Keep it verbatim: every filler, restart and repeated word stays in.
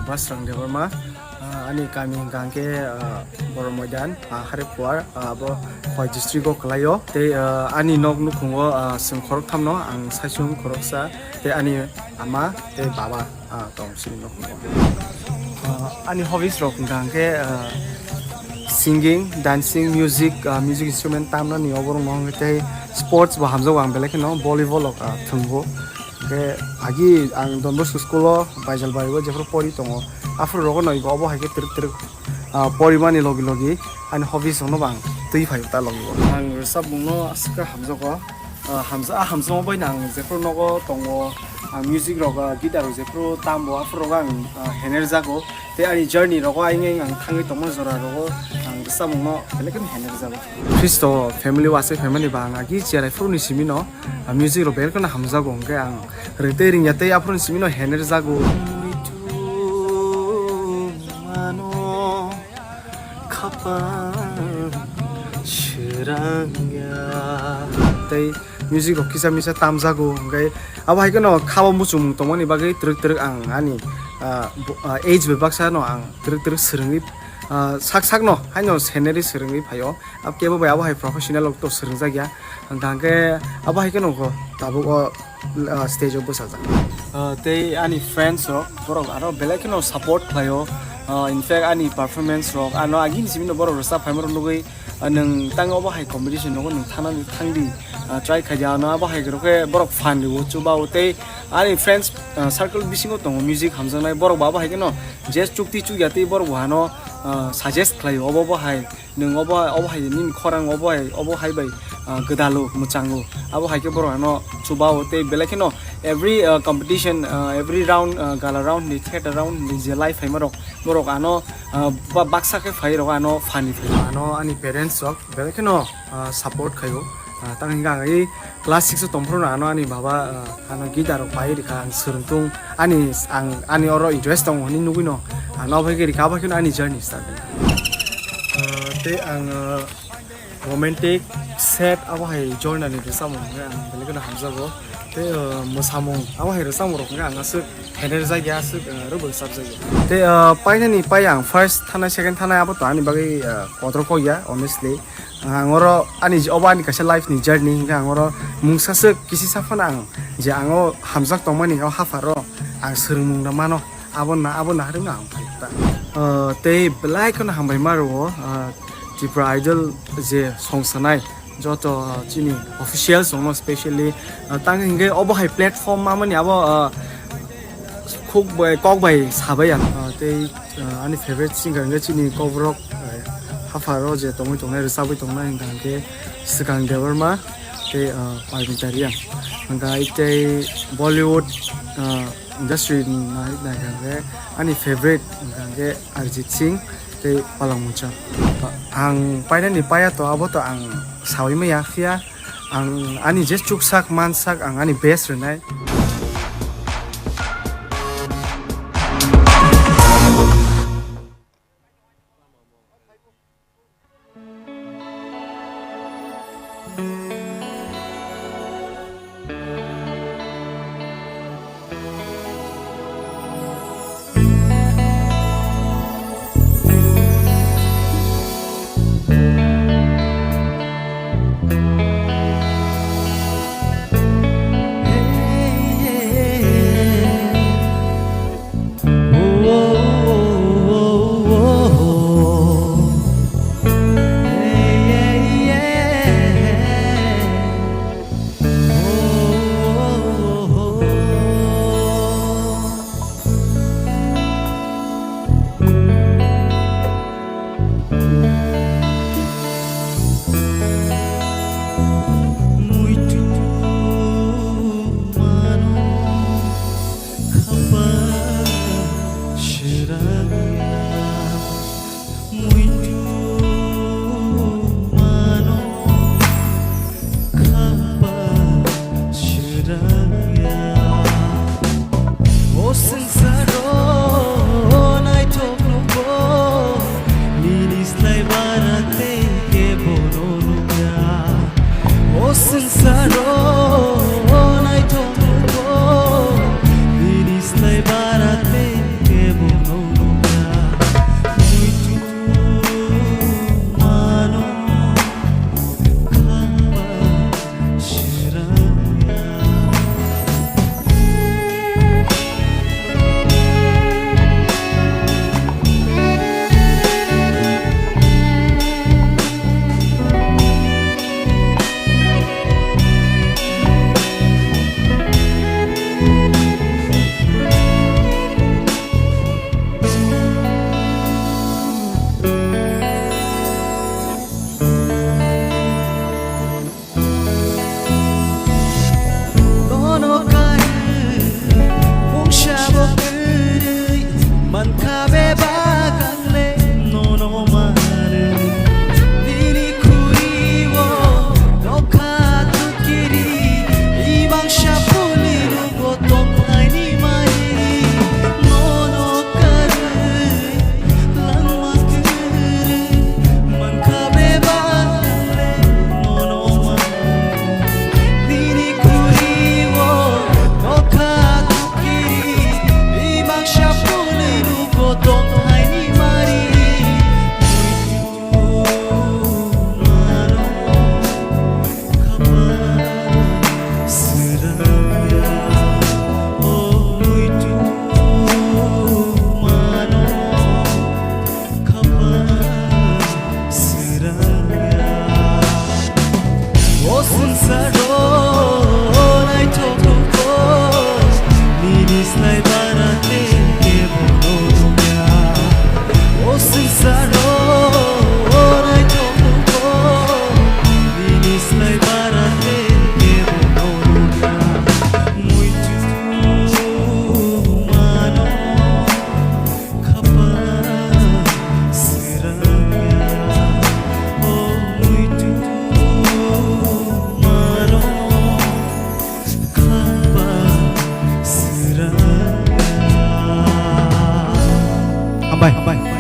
Masrang Debbarma, ah, ani kami hwnkha hwnkhe, ah, Boro Moidan, ah, Hariphuar, ah, abo Khowai district o kwlaio. Tei, ah, ani nok nukhungo, ah, chwng khoroktham no, ang saichung khoroksa, tei ani ama tei baba, ah, tong chini nukhungo. Ah, ani hobbies rok hwnkha hwnkhe, ah, singing, dancing, music, ah, music instrument tamnani oborok no hwnkhe tei sports bo hamjago ang belai kheno volleyball rok, ah, thwngbo. Hwnkhe agi ang Don Bosco school o Baijalbari o jephru pori tongo, aphuru rogo no ibo obo hai khe twrwk twrwk, ah, porimani logi logi ani hobbies rok no bo ang twi phai ta logi o. Ang rwchapmung no aswk khe hamjago. Ah, hamja-, ah, hamjakma bai no ang jephru nogo tongo, ah, music rok, ah, guitar rok jephru tambo, aphuru rogo ang, ah, hener jago. Tei ani journey rogo ayang ayang ang thangwi tongma jora rogo ang rwchapmung no belai kheno hener jago. Khristo family o achai phaimani ba ang agi cherai phuru ni simi no, ah, music rok belai kheno hamjago, hwnkhe ang ring tei ringya tei aphuru ni simi no hener jago. Khapang srangya. Tei music rok kisa misa tamjago, hwnkhe abo hai kheno khabo muchungmung tongmani bagwi twrwk twrwk ang ani, ah, bo-, ah, age bai baksa no ang twrwk twrwk swrwngwi, ah, sak sak no haino scenery swrwngwi phaio. Ab kebo bai abo hai professional rok to swrwngjak ya. Hwnkha hwnkhe abo hai kheno kho tabuk o, ah, stage o bwsajak. Ah, tei ani friends rok, borok aro belai kheno support khlaio. Ah, in fact, ani performance rok, ano agini simi no borok rwchap phaima rok nugwi, ah, nwng tang obo hai competition rogo nwng thangna thangdi, ah, try khaidi, ano abo hai rok khe borok fan rwo, chuba o. Tei ani friends, ah, circle bisingo tongo music hamjaknai, borok bo abo hai kheno je chukti chukya tei borok bo ano, ah, suggest khlaio, obo bo hai nwng obo, obo hai nini khorang obo hai, obo hai bai, ah, gwdalo, mwchango. Abo hai khe borok ano chuba o tei belai kheno every, ah, competition, ah, every round, ah, gala round ni, theater round ni je live phaima rok, borok ano, ah, ba-, baksa khe phai rok ano fan ni phai. Ano ani parents rok belai kheno, ah, support khaio. Ah, tang hingka ang i class six o tongphuru no ano ani baba, ah, ano guitar rok pai rikha, ang swrwngtung, ani, ang, ani oro interest tongo hinwi nugwi no, ano abo hai khe rikha, abo hai kheno ani journey start. Ah, tei ang, ah, romantic, sad abo hai genre ni rwchapmung hwnkhe ang belai kheno hamjago. Tei, ah, mwsamung abo hai rwchapmung rok hwnkhe ang aswk hener jagya, aswk, ah, rwbwk chapjagya. Tei, ah, painani pai ang first thanai, second thanai abo to ani bagwi, ah, kotor kok ya, honestly. Ang oro ani je-, obo ani kaisa life ni journey hingkhe ang oro mungsa swk kisi saphano ang je ang o hamjak tongmani o hapharo ang swrwngmung rw mano, abo na, abo naharwi no ang phai ta. Ah, tei belai kheno hambai ma rwo, ah, Tripura Idol je song sanai joto, ah, chini officials rokno specially, ah, tang hingkhe obo hai platform mamani abo, ah, khuk bai, kok bai sabai ang, ah, tei, ah, ani favorite singer hingkhe chini kokborok, ah, hapharo je tongwi tongnai, rwchabwi tongnai hingkha hingkhe Swkang Debbarma tei, ah, Parmita Reang. Hingkha tei Bollywood, ah, industry ni nai-, naikha hingkhe ani favorite hingkha hingkhe Arijit Singh tei Palak Muchal. Ang painani paya to abo to ang saui maya, phiya ang ani je chuksak mansak ang ani best rwnai. Mankha bebak ang le nono mare, nini khuri o nokha tukiri, ibang sapuni rugo tongthaini mari, nono karwi langma kwrwi, mankha bebak ang le nono mare, nini khuri o nokha tukiri, ibang sapuni rugo tongthaini mari. O swngcharo naithok tongkho, nini slai bara tei kebo no nukya. O swngcharo naithok tongkho, nini slai bara tei kebo no nukya. Muitu mano khapang srangya, o muitu mano khapang srangya. Hambai, hambai.